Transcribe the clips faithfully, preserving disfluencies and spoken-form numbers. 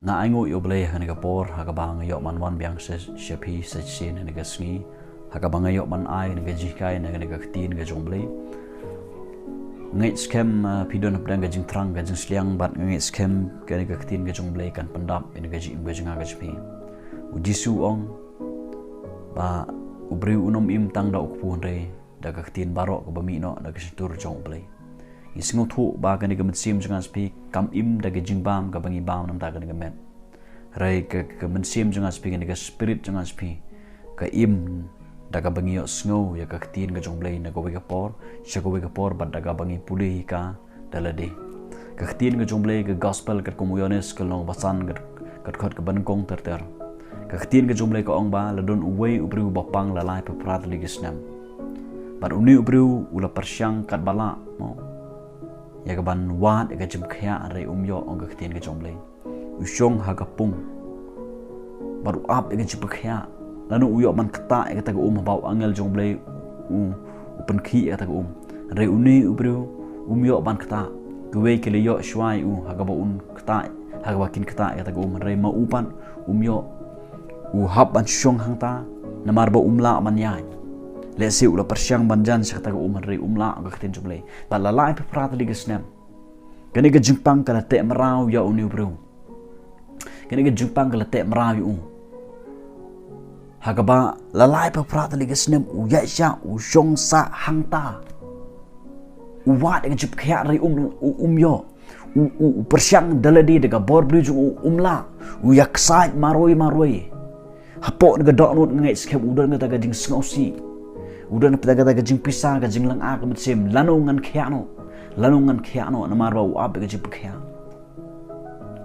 Nga ainguh ïa U Blei ha kane ka por ha kaba nga ïoh ban wan biang sha, sha phi shisien ha kane ka sngi, ha kaba nga ïoh ban ai kane ka jinghikai na kane ka ktien ka jong U Blei. Nga ngeit skhem, ah, phi don hapdeng ka jingthrang ka jingsliang bad nga ngeit skhem kane ka ktien ka jong U Blei kan pyndap ïa ka jingim ka jong nga ka jong phi. U Jisu u ong ba u briew un ym im tang da u kpu hynrei da ka ktien baroh kaba mih noh na ka shyntur jong U Blei. Ngi sngewthuh ba kane ka mynsiem jong nga jong phi kam im da ka jingbam kaba ngi bam na ka bynta kane ka met. Hynrei ka, ka mynsiem jong nga jong phi, kane ka spirit jong nga jong phi ka im da kaba ngi ïohsngew ïa ka ktien ka jong U Blei na kawei ka por sha kawei ka por bad da kaba ngi pule ïa ka da lade. Ka ktien ka jong U Blei, ka gospel katkum u Ïoannis ka lynnong ba san, ka, ka dkhot kaba nyngkong ter ter. Ka ktien ka jong U Blei ka ong ba la don uwei u briew ba pang la lai phew phra tylli ki snem. Bad une u briew u la pyrshang katba lah, mo, ïa kaban wad ïa ka jingpynkhiah hynrei um ïoh, ong ka ktien ka jong U Blei. U shong ha ka pung bad u ap ïa ka jingpynkhiah. Lano u ïoh ban ktah ïa kata ka um haba u angel jong U Blei u, u pynkhih ïa kata ka um. Hynrei une u briew um ïoh ban ktah. Kiwei ki la ïoh shuwa ïa u ha kaba un ktah, ha kaba kin ktah ïa kata ka um. Hynrei ma u pat um ïoh, u hap ban shong hangta namar ba um lah ban ïaid. Lehse u la pyrshang ban jan sha kata ka um hynrei um lah, ong ka ktien jong U Blei. Bad la lai phew phra tylli ki snem. Kane ka jingpang ka la teh mraw ïa une u briew. Kane ka jingpang ka la teh mraw ïa u. Ha kaba la lai phew phra tylli ki snem u ïaid sha, u shong sah hangta. U wad ïa ka jingpynkhiah hynrei um, u, um ïoh. U, u, u pyrshang da lade da ka bor briew jong u, um lah. U ïa ksaid marwei marwei. Hapoh na ka dohnud nga ngeit skhem u don kata ka jingsngewsih. U don kata ka jingpisa, ka jinglynga ka mynsiem, lano ngan khiah noh. Lano ngan khiah noh namar ba u ap ïa ka jingpynkhiah.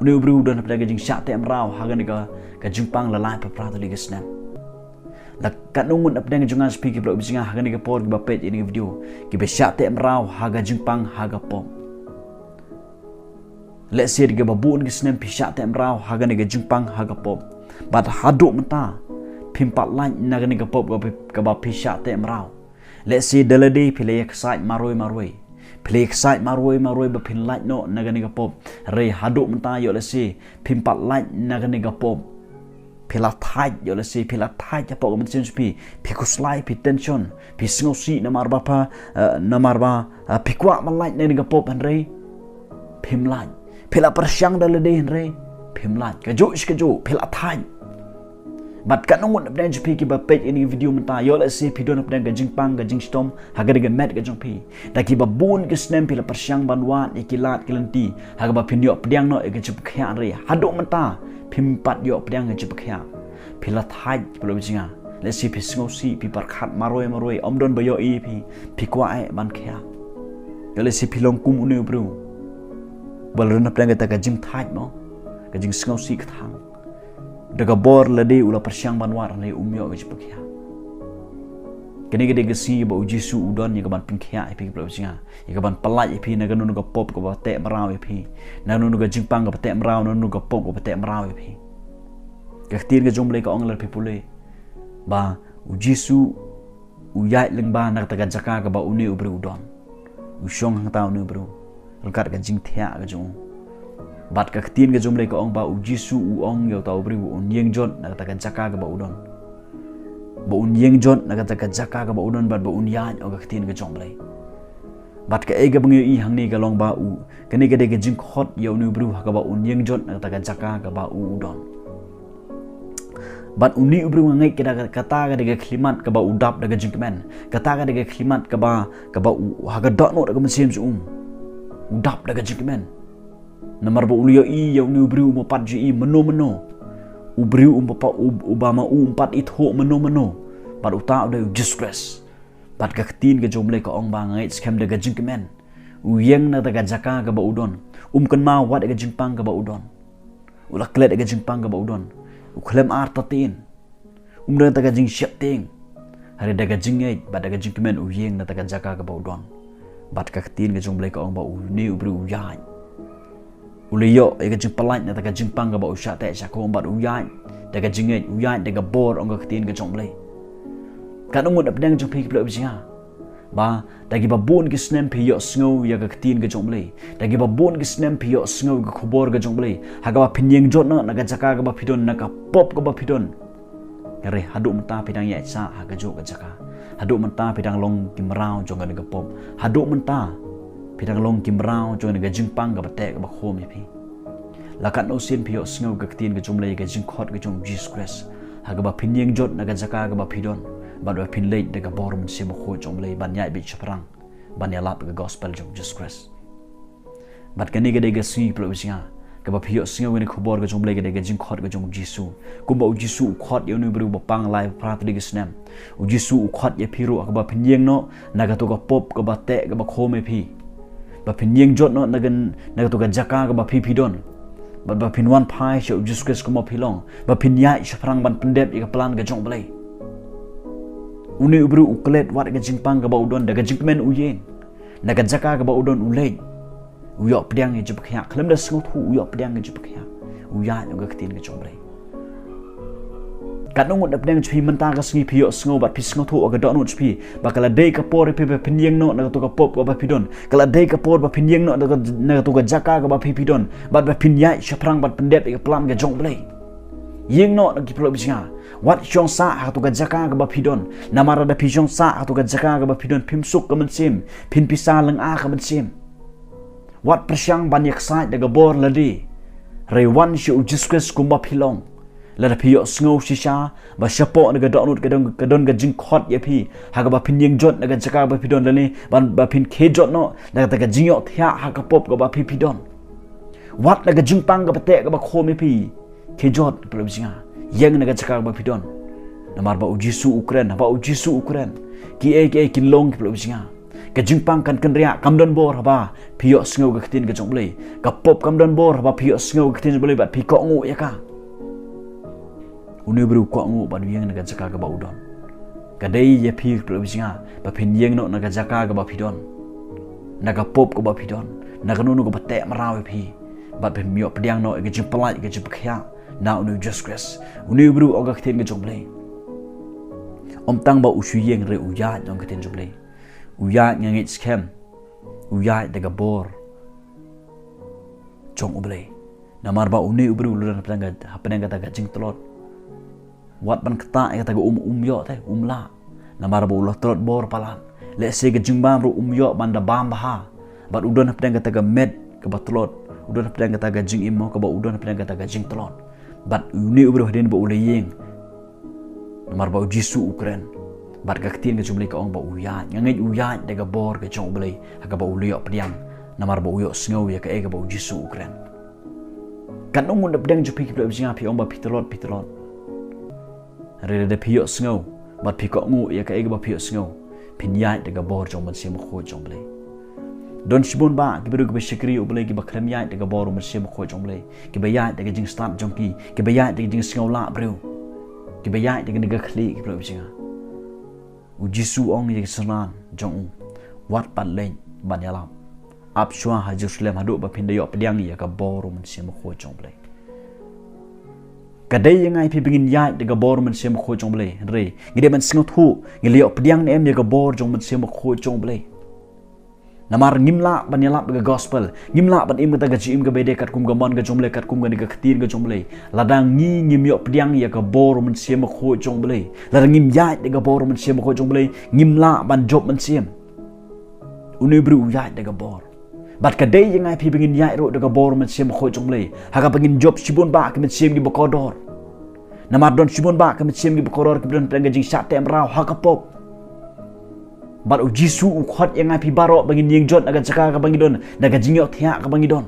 Une u briew u don hapdeng ka jingshah teh mraw ha kane ka, ka jingpang la lai phew phra tylli ki snem. La katno ngut hapdeng jong nga jong phi ki paralok ba jong nga ha kane ka por kiba peit ïa kane ka video, kiba shah teh mraw ha ka jingpang ha ka pop. Lehse da kaba bun ki snem phi shah teh mraw ha kane ka jingpang ha ka pop. Bad haduh mynta phim pat lait na kane ka pop kaba, kaba phi shah teh mraw. Lehse da lade phi la ïa ksaid marwei marwei. Phi la ïa ksaid marwei marwei ba phin lait noh na kane ka pop. Hynrei haduh mynta ïoh lehse phim pat lait na kane ka pop. Phi la thait, ïoh lehse phi la thait hapoh ka mynsiem jong phi. Phi khuslai, phi tension, phi sngewsih namar ba pha, eh, namar ba, eh, phi kwah ban lait na kane ka pop hynrei phim lait. Phi la pyrshang da lade hynrei phim lait. Kajuh shi kajuh phi la thait. Bad katno ngut hapdeng jong phi kiba peit ïa kane ka video mynta, ïoh lehse phi don hapdeng ka jingpang, ka jingshitom ha kane ka met ka jong phi. Da kiba bun ki snem phi la pyrshang ban wad ïa ki lad ki lynti ha kaba phin ïoh pdiang noh ïa ka jingpynkhiah hynrei haduh mynta phim pat ïoh pdiang ïa ka jingpynkhiah. Phi la thait ki paralok ba jong nga. Lehse phi sngewsih, phi pyrkhat marwei marwei, ym don ba ïohi ïa phi, phi kwah eh ban khiah. Ïoh lehse phi long kum une u briew ba la don hapdeng kata ka jingthait mo, ka jingsngewsih kthang. Da ka bor lade u la pyrshang ban wad hynrei um ïoh ka jingpynkhiah. Kane ka dei ka sngi ba u Jisu u don ïa kaban pynkhiah ïa phi ki paralok ba jong nga. Ïa kaban pyllait ïa phi na kano kano ka pop kaba teh mraw ïa phi. Na kano kano ka jingpang kaba teh mraw, na kano kano ka pop kaba teh mraw ïa phi. Ka ktien ka jong U Blei ka ong lada phi pule ba u Jisu u ïaid lyngba na kata ka jaka kaba une u briew u don. U shong hangta une u briew ryngkat ka jingthiah ka jong u. Bad ka ktien ka jong U Blei ka ong ba u Jisu u ong ïa uta u briew ba un ïeng jot na kata ka jaka kaba u don. Ba un ïeng jot na kata ka jaka kaba u don bad ba un ïaid, ong ka ktien ka jong U Blei. Bad kaei kaba ngi ïohi hangne ka long ba u, kane ka dei ka jingkhot ïa une u briew ha kaba un ïeng jot na kata ka jaka kaba u u don. Bad une u briew nga ngeit ka da, kata ka dei ka khyllipmat kaba u dap da ka jingkmen. Kata ka dei ka khyllipmat kaba, kaba u, ha ka dohnud ka mynsiem jong u, u dap da ka jingkmen. Namar ba u la ïohi ïa une u briew um pat ju ïohi mynno mynno. U briew um pat, u, uba ma u um pat ithuh mynno mynno. Bad uta u dei u Jisu Khrist. Bad ka ktien ka jong U Blei ka ong ba nga ngeit skhem da ka jingkmen u ïeng na kata ka jaka kaba u don. Um kynmaw wat ka jingpang kaba u don. U la klet ka jingpang kaba u don. U khlem artatien. Um don kata ka jingsheptieng. Hynrei da ka jingngeit bad da ka jingkmen u ïeng na kata ka jaka kaba u don. Bad ka ktien ka jong U Blei ka ong ba une u briew u ïaid. U la ïoh ïa ka jingpyllait na kata ka jingpang kaba u shah teh shah khum bad u ïaid da ka jingngeit, u ïaid da ka bor, ong ka ktien ka jong U Blei. Katno ngut hapdeng jong phi ki paralok ba jong nga. Ba da kiba bun ki snem phi ïohsngew ïa ka ktien ka jong U Blei, da kiba bun ki snem phi ïohsngew ka khubor ka jong U Blei, ha kaba phin ïeng jot noh na ka jaka kaba phi don, na ka pop kaba phi don. Hynrei haduh mynta phi dang ïaid sah ha kajuh ka jaka. Haduh mynta phi dang long ki mraw jong kane ka pop. Haduh mynta phi dang long ki mraw jong kane ka jingpang kaba teh kaba khum ïa phi. La katno sien phi ïohsngew ka ktien ka jong U Blei, ka jingkhot ka jong U Jisu Khrist, ha kaba phin ïeng jot na ka jaka kaba phi don, bad ba phin leit da ka bor Mynsiem Bakhuid jong U Blei ban ïaid beit shaphrang ban ïalap ka gospel jong U Jisu Khrist. Bad kane ka dei ka sngi, ki paralok ba jong nga, kaba phi ïohsngew kane ka khubor ka jong U Blei, ka dei ka jingkhot ka jong U Jisu. Kumba U Jisu u khot ïa une u briew ba pang lai phra tylli ki snem, U Jisu u khot ïa phi ruh ha kaba phin ïeng noh na kato ka pop kaba teh kaba khum ïa phi, ba phin ïeng jot noh na ka, na kato ka jaka kaba phi phi don, bad ba phin wan phai sha U Jisu Khrist kumba phi long, ba phin ïaid shaphrang ban pyndep ïa ka plan ka jong U Blei. Une u briew u klet wat ka jingpang kaba u don, da ka jingkmen u ïeng. Na ka jaka kaba u don u leit. U ïoh pdiang ïa ka jingpyrkhat, khlem da sngewthuh u ïoh pdiang ïa ka jingpyrkhat. U ïaid ïa ka ktien ka jong U Blei. Katno ngut na pdeng jong phi mynta ka sngi phi ïohsngew bad phi sngewthuh ha ka dohnud jong phi ba ka la dei ka por ïa phi ba phin ïeng noh na kato ka pop kaba phi don. Ka la dei ka por ba phin ïeng noh na ka, na kato ka jaka kaba phi phi don, bad ba phin ïaid shaphrang ban pyndep ïa ka plan ka jong U Blei. Ïeng noh na, ki paralok ba jong nga. Wat shong sah ha kato ka jaka kaba phi don. Namar lada phi shong sah ha kato ka jaka kaba phi don, phim suk ka mynsiem, phin pisa lynga ka mynsiem. Wat pyrshang ban ïaksaid da ka bor lade. Hynrei wan sha U Jisu Khrist kumba phi long. Lada phi ïohsngew shisha ba shapoh na ka dohnud ka don, ka don ka jingkhot ïa phi ha kaba phin ïeng jot na ka jaka kaba phi don lane ban, ba phin khie jot noh na kata ka jingïohthiah ha ka pop kaba phi phi don. Wat na ka jingpang kaba teh kaba khum ïa phi. Khie jot, ki paralok ba jong nga. Ïeng na ka jaka kaba phi don. Namar ba U Jisu u kren, ba U Jisu u kren. Kiei kiei kin long, ki paralok ba jong nga. Ka jingpang kan kynriah, kam don bor haba phi ïohsngew ka ktien ka jong U Blei. Ka pop kam don bor haba phi ïohsngew ka ktien jong U Blei bad phi kohnguh ïa ka. Une u briew u kohnguh ban ïeng na ka jaka kaba u don. Ka dei ïa phi, ki paralok ba jong nga, ba phin ïeng noh na ka jaka kaba phi don, na ka pop kaba phi don, na kano kano kaba teh mraw ïa phi, bad phim ïoh pdiang noh ïa ka jingpyllait, ïa ka jingpyrkhat na une U Jisu Khrist. Une u briew u ong ka ktien ka jong U Blei. Ym tang ba u shu ïeng hynrei u ïaid noh ka ktien jong U Blei. U ïaid, nga ngeit skhem, u ïaid da ka bor jong U Blei. Namar ba une u briew u la don hapdeng ka, hapdeng kata ka jingtlot. Wat ban ktah ïa kata ka um, um ïoh te, um lah. Namar ba u la tlot bor palat. Lehse ka jingbam ruh um ïoh ban da bam bha. Bad u don hapdeng kata ka met kaba tlot. U don hapdeng kata ka jingim mo, kaba u don hapdeng kata ka jingtlot. Bad une u briew hadien ba u la ïeng, namar ba U Jisu u kren, bad ka ktien ka jong U Blei ka ong ba u ïaid. Nga ngeit u ïaid da ka bor ka jong U Blei ha kaba u la ïoh pdiang, namar ba u ïohsngew ïa kaei kaba U Jisu u kren. Katno ngut na pdeng jong phi, ki paralok ba jong nga, phi ong ba phi tlot, phi tlot. Hynrei lada phi ïohsngew bad phi kohnguh ïa kaei kaba phi ïohsngew, phin ïaid da ka bor jong U Mynsiem Bakhuid jong U Blei. Don shibun bah ki briew kiba shakri ïa U Blei kiba khlem ïaid da ka bor U Mynsiem Bakhuid jong U Blei, kiba ïaid da ka jingstad jong ki, kiba ïaid da ka jingsngewlah briew, kiba ïaid da kane ka khlieh, ki paralok ba jong nga. U Jisu u ong ïa ki synran jong u, wat pat leit ban ïalap, ap shuwa ha Jerusalem haduh ba phin da ïoh pdiang ïa ka bor U Mynsiem Bakhuid jong U Blei. Ka dei ïa nga ïa phi ba ngin ïaid da ka bor U Mynsiem Bakhuid jong U Blei. Hynrei ngi dei ban sngewthuh, ngi la ïoh pdiang ne em ïa ka bor jong U Mynsiem Bakhuid jong U Blei. Namar ngim lah ban ïalap da ka gospel, ngim lah ban im kata ka jingim kaba ïadei katkum ka mon ka jong U Blei, katkum kane ka ktien ka jong U Blei, lada ngi ngim ïoh pdiang ïa ka bor U Mynsiem Bakhuid jong U Blei. Lada ngim ïaid da ka bor U Mynsiem Bakhuid jong U Blei, ngim lah ban jop mynsiem. Une u briew u ïaid da ka bor. Bad ka dei ïa nga ïa phi ba ngin ïaid ruh da ka bor U Mynsiem Bakhuid jong U Blei, ha kaba ngin jop shibun bah ki mynsiem kiba kordor. Namar don shibun bah ki mynsiem kiba kordor kiba don hapdeng ka jingshah teh mraw ha ka pop. Bad U Jisu u khot ïa nga ïa phi baroh ba ngin ïeng jot na ka jaka kaba ngi don, na ka jingïohthiah kaba ngi don,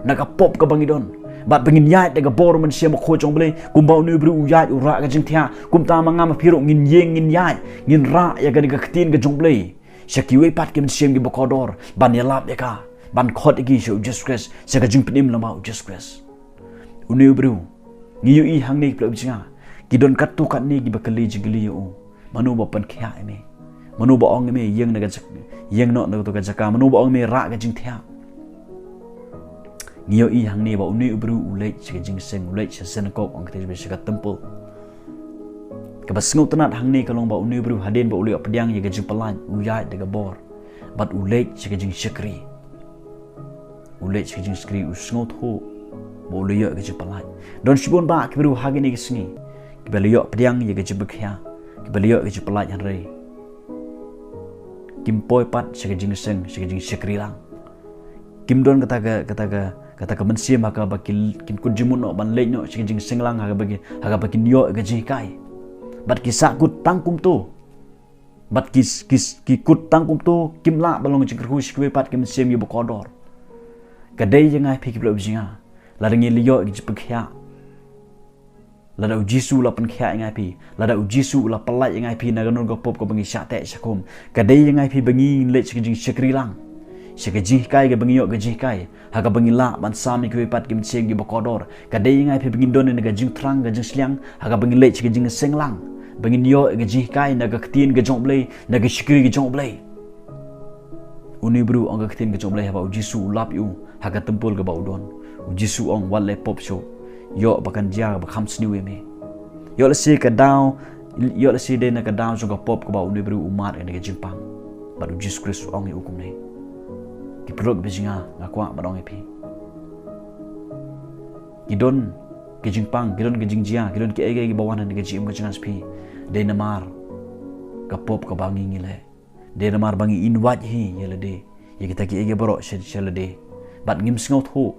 na ka pop kaba ngi don. Bad ba ngin ïaid da ka bor U Mynsiem Bakhuid jong U Blei, kumba une u briew u ïaid u rah ka jingthiah, kumta ma nga ma phi ruh ngin ïeng ngin ïaid, ngin rah ïa kane ka ktien ka jong U Blei sha kiwei pat ki mynsiem kiba kordor, ban ïalap ïa ka, ban khot ïa ki sha U Jisu Khrist, sha ka jingpynim lyngba U Jisu Khrist. Une u briew, ngi ïohi hangne, ki paralok ba jong nga, ki don katto katne kiba kylli jingkylli ïa u. Mano ba pynkhiah ïa me? Mano ba ong ïa me ïeng na ka jak-, ïeng noh na kato ka jaka? Mano ba ong ïa me rah ka jingthiah? Ngi ïohi hangne ba une u briew u leit sha ka jingïaseng, u leit sha synagogue, ong kata sha ka temple. Kaba sngewtynnat hangne ka long ba une u briew hadien ba u la ïoh pdiang ïa ka jingpyllait, u ïaid da ka bor bad u leit sha ka jingshakri. U leit sha ka jingshakri, u sngewthuh ba u la ïoh ka jingpyllait. Don shibun bah ki briew ha kine ki sngi kiba la ïoh pdiang ïa ka jingpynkhiah, kiba la ïoh ka jingpyllait, hynrei kim poi pat sha ka jingïaseng, sha ka jingshakri lang. Kim don kata ka, kata ka, kata ka mynsiem ha kaba ki, kin kut jingmut noh ban leit noh sha ka jingïaseng lang, ha kaba ki, ha kaba kin ïoh ka jinghikai. Bad ki sah kut tang kumto. Bad ki, ki, ki kut tang kumto, kim lah ban long jingkyrkhu sha kiwei pat ki mynsiem kiba kordor. Ka dei ïa nga ïa phi ki paralok ba jong nga, lada ngi la ïoh ka jingpynkhiah, lada u Jisu u la pynkhiah ïa nga ïa phi, lada u Jisu u la pyllait ïa nga ïa phi na ka nong ka pop kaba ngi shah teh shah khum, ka dei ïa nga ïa phi ba ngin leit sha ka jingshakri lang, sha ka jinghikai kaba ngi ïoh ka jinghikai, ha kaba ngi lah ban sam ïa kiwei pat ki mynsiem kiba kordor. Ka dei ïa nga ïa phi ba ngin don ïa ka jingthrang ka jingshiliang, ha kaba ngi leit sha ka jingïaseng lang, ba ngin ïoh ïa ka jinghikai na ka ktien ka jong U Blei, na ka shakri ka jong U Blei. Une u briew, ong ka ktien ka jong U Blei, haba u Jisu u lap ïa u ha ka templ kaba u don, u Jisu u ong, wat leh pop shuh. Ïoh ba kan jia ba kham sniew ïa me. Ïoh lehse ka daw, ïoh lehse dei na ka daw jong ka pop kaba une u briew u mad ïa ka jingpang. Bad u Jisu Khrist u ong ïa u kumne. Ki paralok ba jong nga, nga kwah ban ong ïa phi, ki don ki jingpang, ki don ki jingjia, ki don kiei kiei kiba wan ha ka jingim ka jong nga sha phi. Dei namar ka pop kaba ngi, ngi leh. Dei namar ba ngi invite hi ïa lade, ïa kita kiei kiei baroh sha, sha lade. Bad ngim sngewthuh.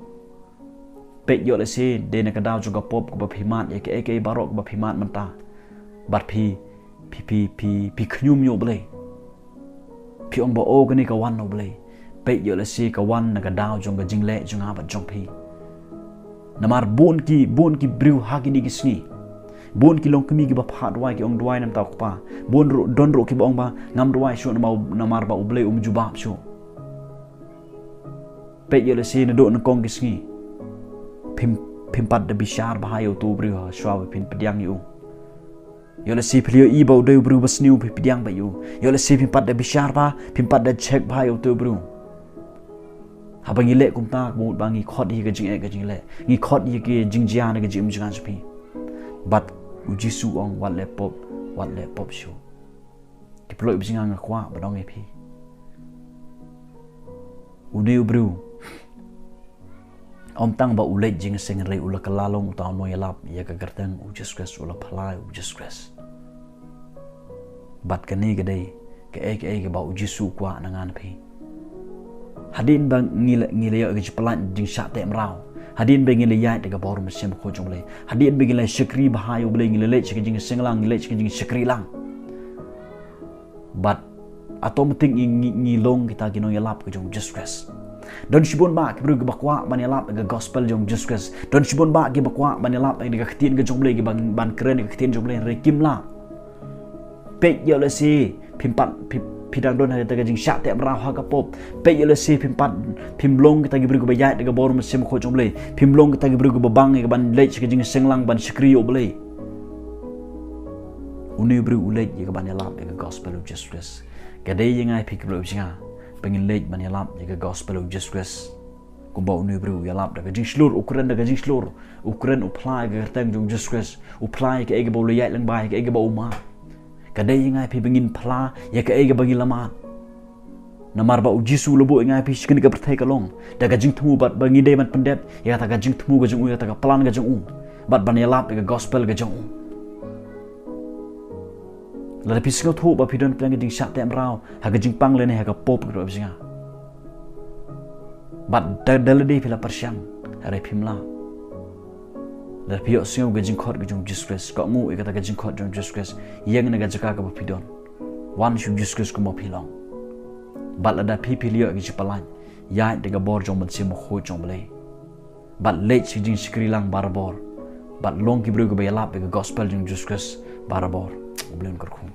Peit, ïoh lehse dei na ka daw jong ka pop kaba phi mad ïa kiei kiei baroh kaba phi mad mynta. Bad phi, phi, phi, phi, phi khñium ïa U Blei. Phi ong ba, o, kane ka wan na U Blei. Peit, ïoh lehse ka wan na ka daw jong ka jingleh jong nga bad jong phi. Namar bun ki, bun ki briew ha kine ki sngi, bun ki longkmie kiba phah duwai, ki ong duwai na ka bynta U Kpa. Bun ruh, don ruh kiba ong ba ngam duwai shuh namar, namar ba U Blei um jubab shuh. Peit, ïoh lehse naduh nyngkong ki sngi phim, phim pat da bishar bha ïa uto u briew ha shuwa ba phin pdiang ïa u. Ïoh lehse phi la ïohi ba u dei u briew ba sniew, phi pdiang bha ïa u. Ïoh lehse phim pat da bishar bha, phim pat da check bha ïa uto u briew. Haba ngi leh kumta, ka mut ba ngi khot ïa ka jingeh ka jingleh, ngi khot ïa ka jingjia na ka jingim jong nga jong phi. Bad u Jisu u ong, wat leh pop, wat leh pop shuh. Ki paralok ba jong nga, nga kwah ban ong ïa phi, une u briew, ym tang ba u leit jingïaseng, hynrei u la kylla long uta u nongïalap ïa ka kyrteng U Jisu Khrist, u la phla ïa U Jisu Khrist. Bad kane ka dei kaei kaei kaba U Jisu u kwah na nga na phi. Hadien ba ngi la, ngi la ïoh ka jingpyllait, jingshah teh mraw, hadien ba ngi la ïaid da ka bor mynsiem bakhuid jong U Blei, hadien ba ngi la shakri bha ïa U Blei, ngi la leit sha ka jingïaseng lang, ngi leit sha ka jingshakri lang, bad automatic ngi, ngi, ngi long kita ki nongïalap ka jong U Jisu Khrist. Don shibun bah ki briew kiba kwah ban ïalap ïa ka gospel jong U Jisu Khrist. Don shibun bah kiba kwah ban ïalap ïa ka ktien ka jong U Blei, kiba ban kren ïa ka ktien jong U Blei, hynrei kim lah. Peit, ïoh lehse phim pat, phi, phi dang don ha kata ka jingshah teh mraw ha ka pop. Peit, ïoh lehse phim pat, phim long kita ki briew kiba ïaid da ka bor mynsiem bakhuid jong U Blei. Phim long kita ki briew kiba bang ïa ka ban leit sha ka jingïaseng lang ban shakri ïa U Blei. Une u briew u leit ïa ka ban ïalap ïa ka gospel U Jisu Khrist. Ka dei ïa nga ïa phi ki paralok ba jong nga, ba ngin leit ban ïalap ïa ka gospel U Jisu Khrist. Kumba une u briew u ïalap da ka jingshlur, u kren da ka jingshlur, u kren, u phla ïa ka kyrteng jong U Jisu Khrist, u phla ïa kaei kaba u la ïaid lyngba, ïa kaei kaba u mad. Ka dei ïa nga ïa phi ba ngin phla ïa kaei kaba ngi la mad. Namar ba U Jisu u la buh ïa nga ïa phi sha kane ka pyrthei ka long da ka jingthmu, bad ba ngi dei ban pyndep ïa kata ka jingthmu ka jong u, ïa kata ka plan ka jong u, bad ban ïalap ïa ka gospel ka jong u. Lada phi sngewthuh ba phi don pdeng ka jingshah teh mraw ha ka jingpang lane ha ka pop, ki paralok ba jong nga, bad da, da lade phi la pyrshang, hynrei phim lah. Lada phi ïohsngew ka jingkhot ka jong U Jisu Khrist, kohnguh ïa kata ka jingkhot jong U Jisu Khrist, ïeng na ka jaka kaba phi don, wan sha U Jisu Khrist kumba phi long. Bad lada phi, phi la ïoh ka jingpyllait, ïaid da ka bor jong U Mynsiem Bakhuid jong U Blei, bad leit sha ka jingshakri lang barabor, bad long ki briew kiba ïalap ïa ka gospel jong U Jisu Khrist barabor. U Blei un kyrkhu.